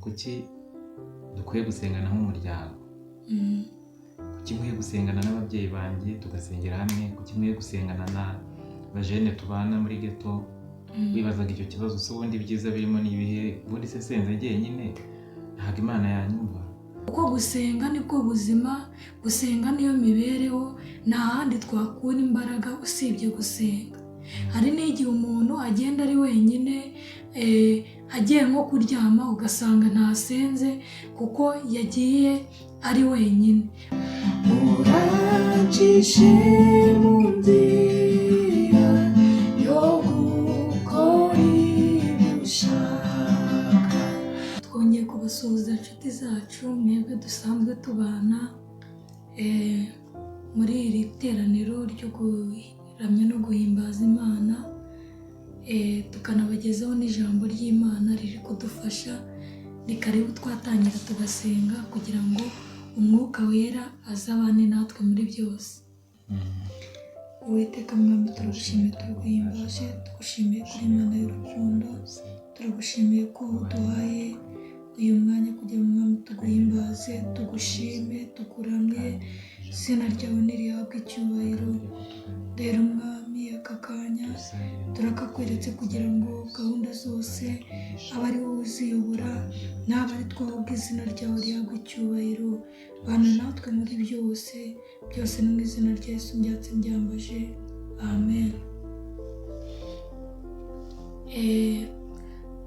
Kuki dukwiye gusengana nk'umuryango? Kuki nkwiye gusengana n'ababyeyi banjye tugasengera hamwe? Kuki nkwiye gusengana na bajene tubana muri geto? Wibazaga icyo kibazo se, ubundi ibyiza birimo ni ibihe? Ubundi se senze jyenyine ntabwo Imana yanyumva? Kuko gusenga nibwo buzima, gusenga niyo mibereho, nta handi twakura imbaraga usibye gusenga. Hari n'igihe umuntu agenda ari wenyine, agiye nko kuryama ugasanga ntasenze kuko yagiye ari wenyine. Urancishe mu nzira yo gukora ibyo ushaka. Twongeye kubasuhuza inshuti zacu, mwebwe dusanzwe tubana muri iri teraniro ryo kuramya no guhimbaza Imana, tukanabagezaho n'ijambo ry'Imana riri kudufasha. Ni karibu, twatangira tugasenga kugira ngo Umwuka Wera azabane natwe muri byose. Uwiteka Mwami, turagushimiye, turaguhimbaje, tugushimiye kuri Imana y'urukundo, turagushimiye ko uduhaye uyu mwanya kugira ngo, Mwami, tuguhimbaze, tugushime, tukuramye, izina ryawe nirihabwe icyubahiro. Rero Mwami, aka kanya turakakweretse kugira ngo gahunda zose abe ari wowe uziyobora, naba ari twahubwo izina ryawe rihabwe icyubahiro. Bana natwe muri byose byose, ni mu izina rya Yesu mbyatsi mbyambaje, amen.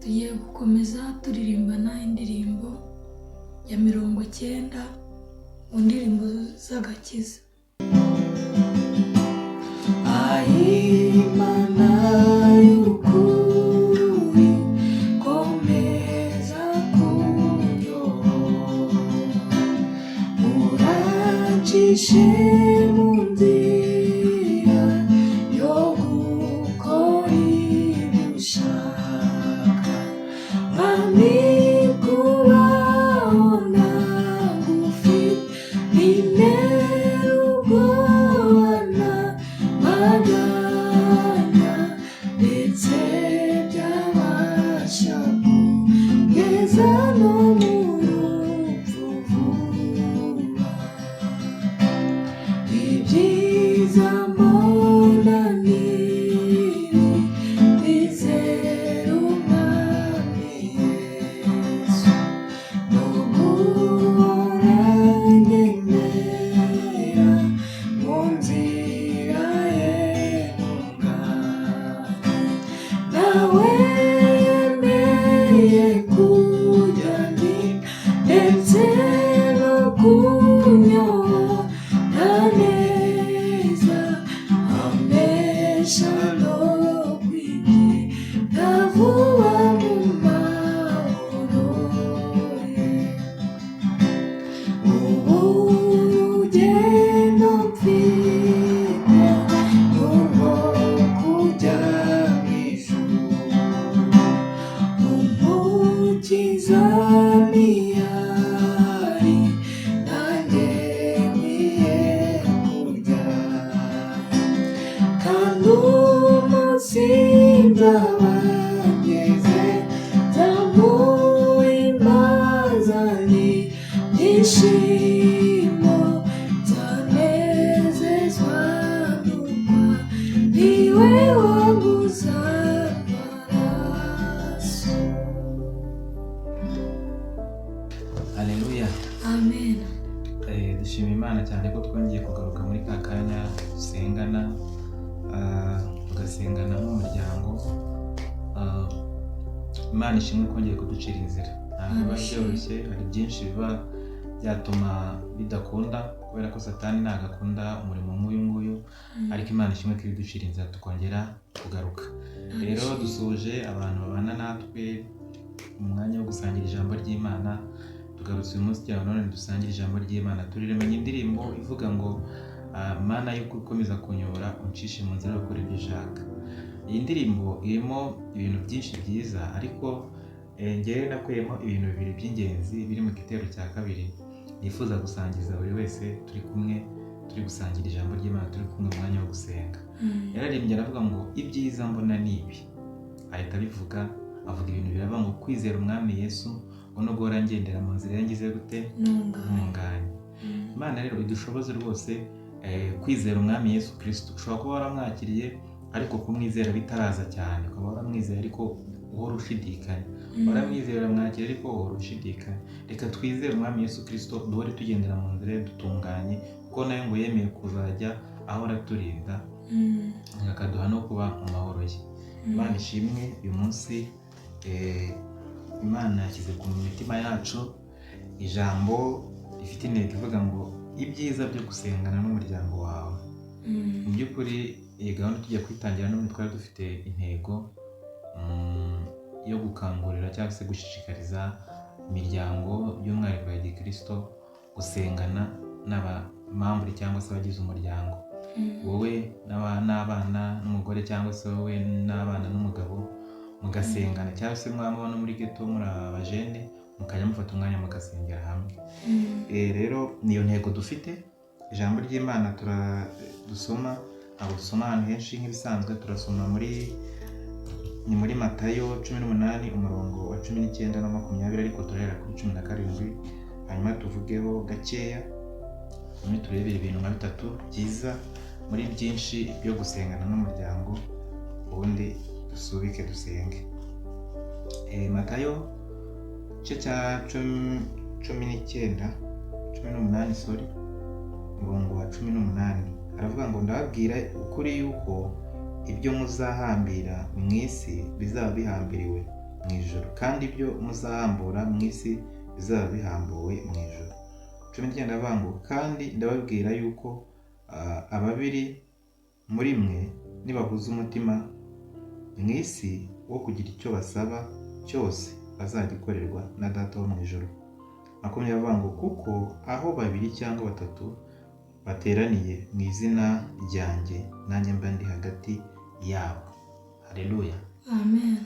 Tugiye gukomeza turirimbana indirimbo ya 90 mu ndirimbo z'agakiza. Imana y'ukuri, komeza kunyobora, urancishe mu nzira yo gukora ibyo ushaka. Mwami, kubaho ntagufite bintera ubwoba n'amaganya, ndetse byabasha kugeza no mu rupfu vuba. Ibyiza mbona ni ibi: kwizera Umwami Yesu no guhora ngendera mu nzira ye ntunganye. Nawe yemeye kujya ndetse no kunyobora neza, ampesha no kwinjira vuba mu mahoro ye. Ubu urugendo mfite ni urwo kujya mu ijuru, Umukiza ntiyari, nanjye nkwiye kujya, kandi umunsi nzaba ngeze nzamuhimbaza ibyishimo, nzanezezwa nuko niwe wanguze amaraso. Haleluya! Amen. Dushima Imana cyane ko twongeye kugaruka muri ka kanya dusengana, tugasengana nk'umuryango. Imana ishimwe kongeye kuducira inzira. Ntabwo biba byoroshye, hari byinshi biba byatuma bidakunda kubera ko Satani ntabwo akunda umurimo nk'uyu nguyu, ariko Imana ishimwe ko ibiducira inzira tukongera kugaruka. Rero dusuhuje abantu babana natwe mu mwanya wo gusangira ijambo ry'Imana. Tugarutse uyu munsi kugira ngo none dusangire ijambo ry'Imana. Turirimbanye indirimbo ivuga ngo "Mana y'ukuri, ukomeza kunyobora, uncishe mu nzira yo gukora ibyo ushaka." Iyi ndirimbo irimo ibintu byinshi byiza, ariko ngewe nakuyemo ibintu bibiri by'ingenzi biri mu gitero cya kabiri nifuza gusangiza buri wese turi kumwe, turi gusangira ijambo ry'Imana, turi kumwe mu mwanya wo gusenga. Yararimbye aravuga ngo "Ibyiza mbona ni ibi", ahita abivuga, avuga ibintu biravuga ngo kwizera Umwami Yesu. Ngo no guhora ngendera mu nzira ye ngize gute? Ntunganye. Ntunganye. Imana rero idushoboze rwose kwizera Umwami Yesu Kristo. Ushobora kuba waramwakiriye ariko kumwizera bitaraza cyane, ukaba waramwizeye ariko uhora ushidikanya, waramwizera uramwakira ariko uhora ushidikanya. Reka twizere Umwami Yesu Kristo, duhore tugendera mu nzira ye dutunganye, kuko nawe ngo yemeye kuzajya ahora aturinda, akaduha no kuba mu mahoro ye. Imana ishimwe. Uyu munsi Imana yashyize ku mitima yacu ijambo rifite intego ivuga ngo ibyiza byo gusengana n'umuryango wawe. Mu by'ukuri iyi gahunda tujya kuyitangira n'ubundi twari dufite intego yo gukangurira cyangwa se gushishikariza imiryango by'umwihariko ya gikristo gusengana n'abamambure cyangwa se abagize umuryango, wowe n'abana n'umugore, cyangwa se wowe n'abana n'umugabo mugasengana, cyangwa se mwaba no muri geto muri abajene mukajya mufata umwanya mugasengera hamwe. Rero niyo ntego dufite. Ijambo ry'Imana dusoma, ntabwo dusoma ahantu henshi nk'ibisanzwe, turasoma muri Matayo 18 umurongo wa 19 na 20, ariko turahera kuri 17, hanyuma tuvugeho gakeya, hanyuma turebere ibintu nka bitatu byiza muri byinshi byo gusengana n'umuryango, ubundi dusubike dusenge. Matayo igice cya 19, 18, sorry, umurongo wa 18 aravuga ngo: "Ndababwira ukuri yuko ibyo muzahambira mu isi bizaba bihambiriwe mu ijuru, kandi ibyo muzahambura mu isi bizaba bihambuwe mu ijuru." 19 aravuga ngo: "Kandi ndababwira yuko ababiri muri mwe nibahuza umutima mu isi wo kugira icyo basaba cyose, bazagikorerwa na Data wo mu ijuru." 20 avuga ngo: "Kuko aho babiri cyangwa batatu bateraniye mu izina ryanjye, nanjye mba ndi hagati yabo." Haleluya. Amen.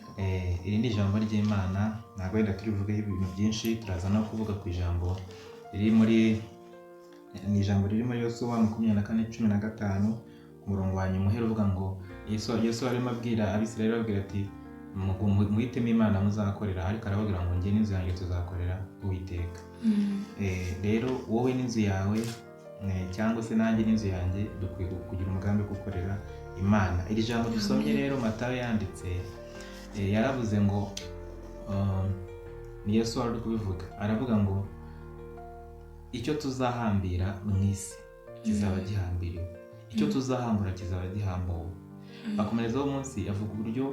Iri ni ijambo ry'Imana, ntabwo wenda turibuvugeho ibintu byinshi, turaza no kuvuga ku ijambo riri muri, ni ijambo riri muri Yosuwa 24:15, ku murongo wa nyuma uhera uvuga ngo Yesu arimo abwira Abisirayeli, ababwira ati: "Muhitemo Imana muzakorera," ariko arababwira ngo: "Njye n'inzu yanjye tuzakorera Uwiteka." Rero wowe n'inzu yawe, cyangwa se nanjye n'inzu yanjye, dukwiye kugira umugambi wo gukorera Imana. Iri jambo dusomye rero Matayo yanditse, yaravuze ngo ni Yesu wari uri kubivuga, aravuga ngo icyo tuzahambira mu isi kizaba gihambiriwe, icyo tuzahambura kizaba gihambuwe. Akomerezaho umunsi avuga uburyo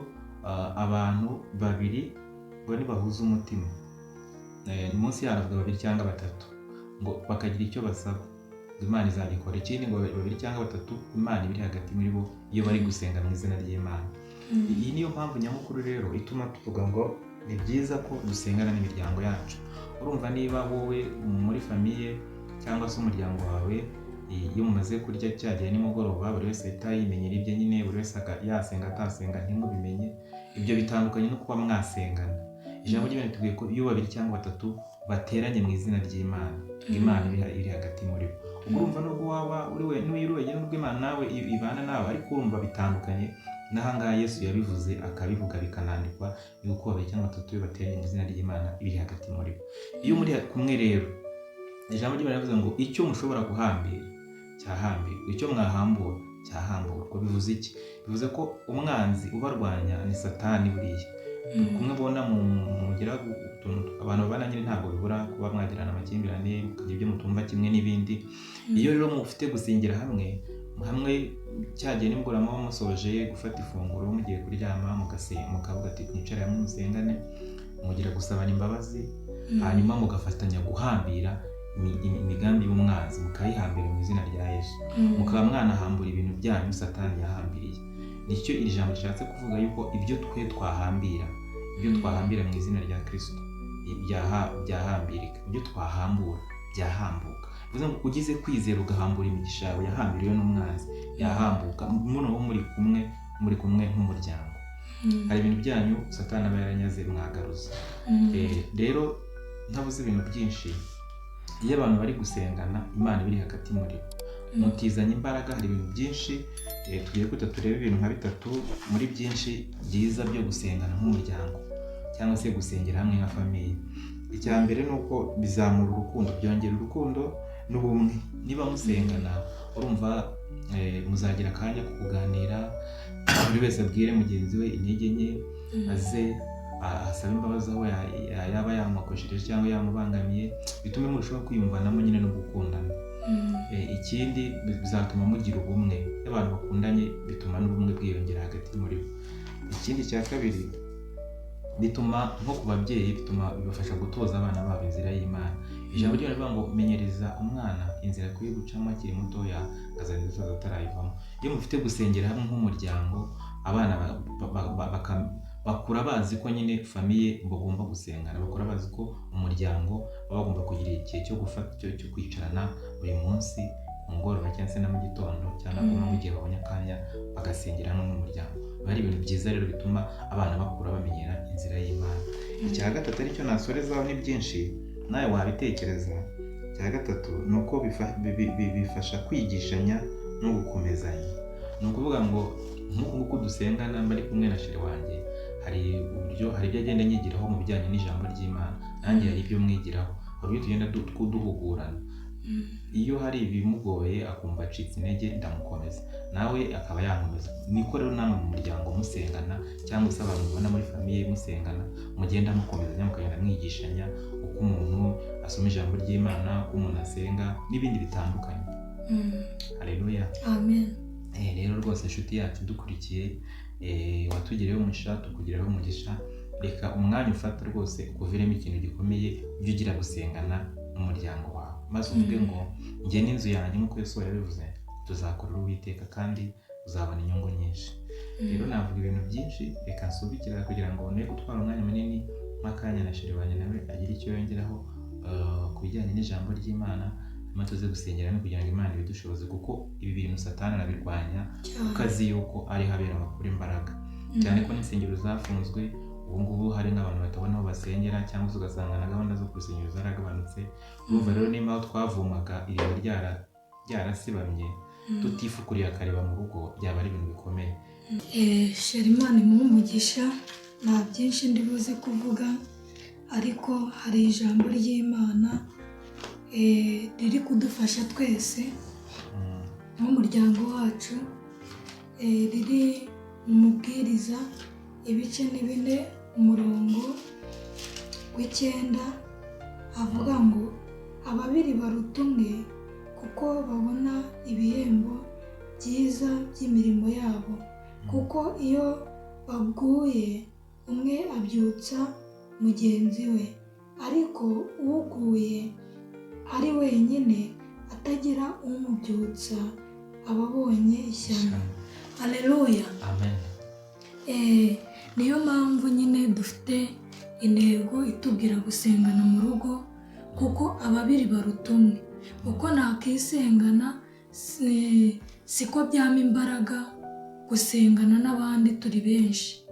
abantu babiri ngo nibahuza umutima, munsi yaravuga babiri cyangwa batatu, ngo bakagira icyo basaba, ngo Imana izabikora. Ikindi ngo babiri cyangwa batatu Imana iba iri hagati muri bo iyo bari gusenga mu izina ry'Imana. Iyi niyo mpamvu nyamukuru rero ituma tuvuga ngo ni byiza ko dusengana n'imiryango yacu. Urumva niba wowe muri famiye cyangwa se umuryango wawe, iyo mumaze kurya cya gihe nimugoroba, buri wese ahita yimenyera ibye nyine, buri wese yasenga atasenga ntimubimenye, ibyo bitandukanye no kuba mwasengana. Ijambo ry'Imana ritubwiye ko iyo babiri cyangwa batatu bateranye mu izina ry'Imana, Imana iba iri hagati muri bo. Ubwo urumva nubwo waba uri we n'uri wenyine, nubwo Imana nawe ibana nawe, ariko urumva bitandukanye n'ahangaha Yesu yabivuze, akabivuga bikanandikwa yuko babiri cyangwa batatu iyo bateranye mu izina ry'Imana iba iri hagati muri bo. Iyo muri kumwe rero, ijambo ry'Imana rivuze ngo icyo mushobora guhambira cyahambirwa, icyo mwahambura cyahamburwa. Bivuze iki? Bivuze ko umwanzi ubarwanya ni Satani. Buriya kumwe ubona mugira utuntu, abantu babana nyine ntabwo bibura kuba mwagirana amakimbirane, mukagira ibyo mutumva kimwe n'ibindi. Iyo rero mufite gusengera hamwe cya gihe nimugoroba muba musoje gufata ifunguro, mugiye kuryama, mukavuga ati mwicare hamwe musengane, mugira gusabana imbabazi, hanyuma mugafatanya guhambira imigambi y'umwanzi, mukayihambira mu izina rya Yesu, mukaba mwanahambura ibintu byanyu Satani yahambiriye. Nicyo iri jambo rishatse kuvuga, yuko ibyo twe twahambira, ibyo twahambira mu izina rya Kristo byahambirika, ibyo twahambura byahambuka. Bivuze ngo ugize kwizera ugahambura imigisha yawe yahambiriwe n'umwanzi, yahambuka. Muno muri kumwe nk'umuryango, hari ibintu byanyu Satani aba yaranyaze mwagaruza. Rero ntabuze ibintu byinshi, iyo abantu bari gusengana Imana iba iri hagati muri bo, mutizanye imbaraga. Hari ibintu byinshi, tugiye kwita turebe ibintu nka bitatu muri byinshi byiza byo gusengana nk'umuryango cyangwa se gusengera hamwe nka famiye. Icya mbere ni uko bizamura urukundo, byongera urukundo n'ubumwe. Niba musengana, urumva muzagira akanya ko kuganira, buri wese abwire mugenzi we intege nke, aze asabe imbabazi aho yaba yamukoshereje cyangwa yamubangamiye, bitume murushaho kwiyumvanamo nyine no gukundana. Ikindi bizatuma mugira ubumwe. Iyo abantu bakundanye bituma n'ubumwe bwiyongera hagati muri bo. Ikindi cya kabiri, bituma nko ku babyeyi, bituma bibafasha gutoza abana babo inzira y'Imana. Ijambo ry'Imana rivuga ngo menyereza umwana inzira akwiye gucamo akiri mutoya, akazageza asaza atarayivamo. Iyo mufite gusengera hamwe nk'umuryango, abana bakura bazi ko nyine famille bagomba gusengana, bakura bazi ko umuryango baba bagomba kugira igihe cyo gufata cyo kwicarana buri munsi ku mugoroba cyangwa se na mu gitondo cyangwa ku manywa, igihe babonye akanya bagasengera hamwe nk'umuryango. Biba ari ibintu byiza rero bituma abana bakura bamenyera inzira y'Imana. Icya gatatu, aricyo nasorezaho, ni byinshi nawe wabitekereza. Icya gatatu ni uko bifasha kwigishanya no gukomezanya. Ni ukuvuga ngo nk'uku nguku dusengana, mba ari kumwe na chéri wanjye, hari uburyo, hari ibyo agenda anyigiraho mu bijyanye n'ijambo ry'Imana, nanjye hari ibyo mwigiraho, hari uburyo tugenda duhugurana. Iyo hari ibimugoye akumva acitse intege, ndamukomeza, nawe akaba yankomeza. Niko rero namwe mu muryango musengana, cyangwa se abantu mubona muri famille musengana, mugenda mukomezanya, mukagenda mwigishanya uko umuntu asoma ijambo ry'Imana, uko umuntu asenga n'ibindi bitandukanye. Haleluya. Amen. Rero rwose inshuti yacu dukurikiye, watugireho umugisha, tukugiraho umugisha. Reka umwanya ufata rwose ukuviremo ikintu gikomeye, ujye ugira gusengana n'umuryango wawe, maze uvuge ngo njye n'inzu yanjye, nk'uko Yesu yabivuze, tuzakorera Uwiteka kandi uzabona inyungu nyinshi. Rero navuga ibintu byinshi, reka nsubikira kugira ngo ne gutwara umwanya munini, nk'akanya na chéri wanjye nawe agire icyo yongeraho ku bijyanye n'ijambo ry'Imana, hanyuma tuze gusengera hamwe kugira ngo Imana ibidushoboze, kuko ibi bintu Satani arabirwanya, kuko azi yuko ariho abera bakura imbaraga, cyane ko n'insengero zafunzwe ubu ngubu, hari n'abantu batabona aho basengera, cyangwa se ugasanga na gahunda zo ku rusengero zaragabanutse. Urumva rero nimba aho twavomaga iriba ryarasibamye, tutifukuriye akareba mu rugo, byaba ari ibintu bikomeye. Chéri, Imana imuhe umugisha. Nta byinshi ndi buze kuvuga, ariko hari ijambo ry'Imana riri kudufasha twese nk'umuryango wacu, riri mu Mubwiriza ibice ni 4, umurongo wa 9, avuga ngo ababiri baruta umwe kuko babona ibihembo byiza by'imirimo yabo, kuko iyo baguye umwe abyutsa mugenzi we, ariko uguye ari wenyine atagira umubyutsa aba abonye ishyano. Aleluya. Amen. Niyo mpamvu nyine dufite intego itubwira gusengana mu rugo, kuko ababiri baruta umwe. Uko nakisengana siko byama imbaraga gusengana n'abandi turi benshi.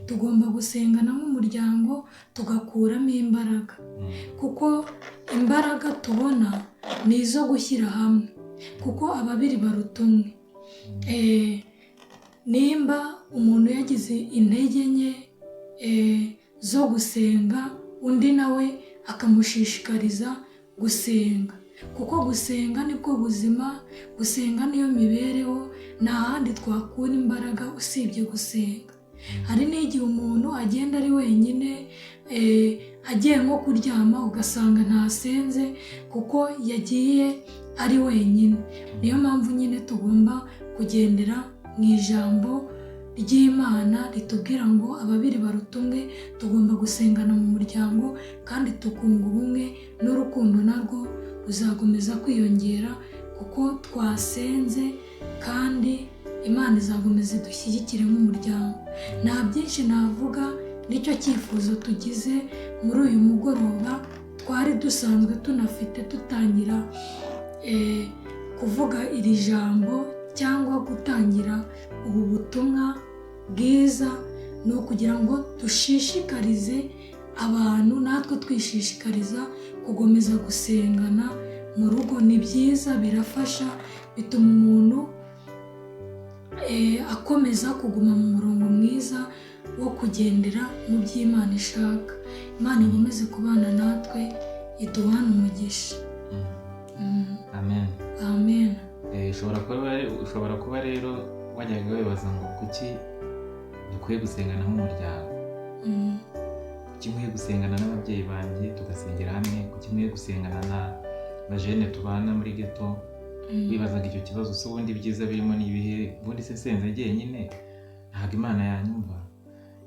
Tugomba gusengana nk'umuryango tugakuramo imbaraga, kuko imbaraga tubona ni izo gushyira hamwe, kuko ababiri baruta umwe. Nimba umuntu yagize intege nke zo gusenga, undi nawe akamushishikariza gusenga, kuko gusenga nibwo buzima, gusenga niyo mibereho. Nta handi twakura imbaraga usibye gusenga. Hari n'igihe umuntu agenda ari wenyine, agiye nko kuryama, ugasanga ntasenze kuko yagiye ari wenyine. Niyo mpamvu nyine tugomba kugendera mu ijambo ry'Imana ritubwira ngo ababiri baruta umwe. Tugomba gusengana mu muryango kandi tukunga ubumwe, n'urukundo narwo ruzakomeza kwiyongera kuko twasenze, kandi Imana izakomeza idushyigikire nk'umuryango. Nta byinshi navuga, nicyo cyifuzo tugize muri uyu mugoroba twari dusanzwe tunafite dutangira kuvuga iri jambo cyangwa gutangira ubu butumwa bwiza, ni ukugira ngo dushishikarize abantu, natwe twishishikariza gukomeza gusengana mu rugo. Ni byiza, birafasha, bituma umuntu akomeza kuguma mu murongo mwiza wo kugendera mu by'Imana ishaka. Imana ikomeze kubana natwe, iduhane umugisha. Amen. Amen. Ushobora kuba rero wajyaga wibaza ngo kuki dukwiye gusengana nk'umuryango, kuki nkwiye gusengana n'ababyeyi banjye tugasengera hamwe, kuki nkwiye gusengana na bajene tubana muri geto. Wibazaga icyo kibazo, se ubundi ibyiza birimo ni ibihe? Ubundi se nsenze jyenyine ntabwo Imana yanyumva?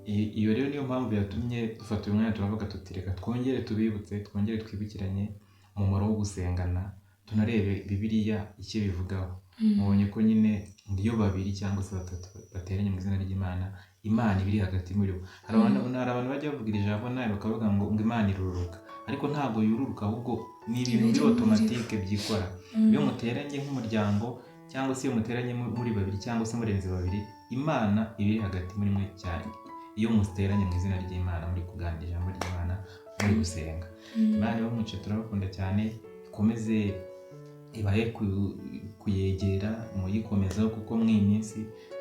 Iyo rero niyo mpamvu yatumye dufata uyu mwanya turavuga tuti reka twongere tubibutse, twongere twibukiranye umumaro wo gusengana, tunarebe Bibiliya icyo ibivugaho. Mubonye ko nyine iyo babiri cyangwa se batatu bateranye mu izina ry'Imana, Imana iba iri hagati muri bo. Hari abantu bajya bavuga iri jambo nabi bakavuga ngo Imana iruruka, ariko ntabwo yururuka, ahubwo ni ibintu biri otomatike byikora. Iyo muteranye nk'umuryango cyangwa se iyo muteranye muri babiri cyangwa se murenze babiri, Imana iba iri hagati muri mwe cyane. Iyo muteranye mu izina ry'Imana, muri kuganira ijambo ry'Imana, muri gusenga. Imana ibamuce, turabakunda cyane, ikomeze ibahe kuyegera, muyikomezaho, kuko muri iyi minsi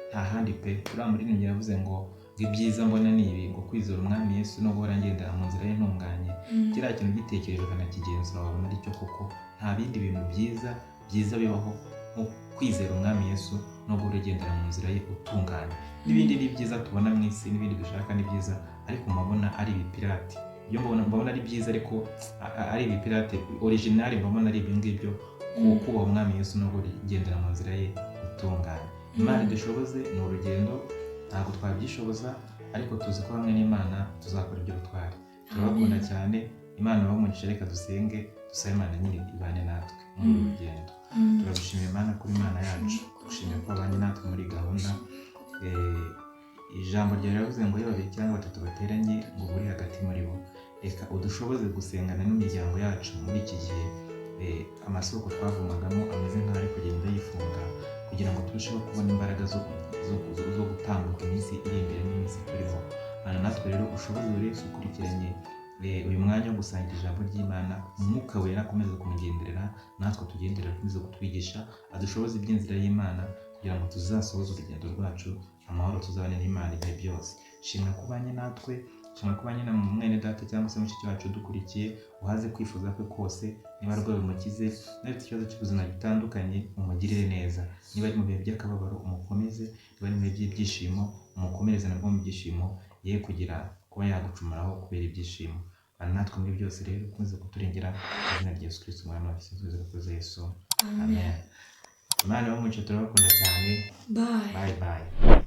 nta handi pe. Uriya muririmbyi yavuze ngo ibyiza mbona ni ibi, ngo kwizera umwami Yesu no guhora ngendera mu nzira y'intunganye. Kiriya kintu ugitekereje ukanakigenzura wabona aricyo, kuko nta bindi bintu byiza bibaho nko kwizera umwami Yesu no guhora ugendera mu nzira ye utunganye. N'ibindi ni byiza tubona mu isi, n'ibindi dushaka ni byiza, ariko mbabona ari ibipirate. Ibyo mbabona ari byiza, ariko ari ibipirate. Originali mbabona ari ibyo ngibyo, kubaha umwami Yesu no kugendera mu nzira ye itunganye. Imana idushoboze, ni urugendo, ntabwo twabyishoboza, ariko tuzi ko hamwe n'Imana tuzakora ibyo butwari. Turabakunda cyane, Imana ibahe, reka dusenge, dusabe Imana nyine ibane natwe muri uru rugendo. Turagushimira Imana kuri Imana yacu, dushimiye ko wabanye natwe muri gahunda. Ijambo ryawe riravuze ngo iyo babiri cyangwa batatu bateranye ngo uri hagati muri bo. Reka udushoboze gusengana n'imiryango yacu muri iki gihe amasoko twavomagamo ameze nk'aho ari kugenda yifunga, kugira ngo turusheho kubona imbaraga zo gutambuka iminsi iri imbere n'iminsi turimo. Mana natwe rero ushoboze buri wese ukurikiranye uyu mwanya wo gusangira ijambo ry'Imana, Umwuka Wera akomeze kumugenderera, natwe tugenderera, akomeze kutwigisha, adushoboze iby'inzira y'Imana kugira ngo tuzasohoze urugendo rwacu amahoro, tuzabane n'Imana ibihe byose. Shimwa ko ubanye natwe, shimwa ko ubanye na mwene data cyangwa se mushiki wacu udukurikiye, uhaze kwifuza kwe kose, niba arwaye umukize, niba afite ikibazo cy'ubuzima gitandukanye umugirire neza, niba ari mu bihe by'akababaro umukomeze, niba ari mu bihe by'ibyishimo umukomereze nabwo mu byishimo, ye kugira kuba yagucumuraho kubera ibyishimo. Bana natwe muri byose rero, ukomeze kuturengera mu izina rya Yesu Kristo Umwami wacu, twizere Yesu. Amen. Imana ibahe umugisha, turabakunda cyane. Bye. Bye bye.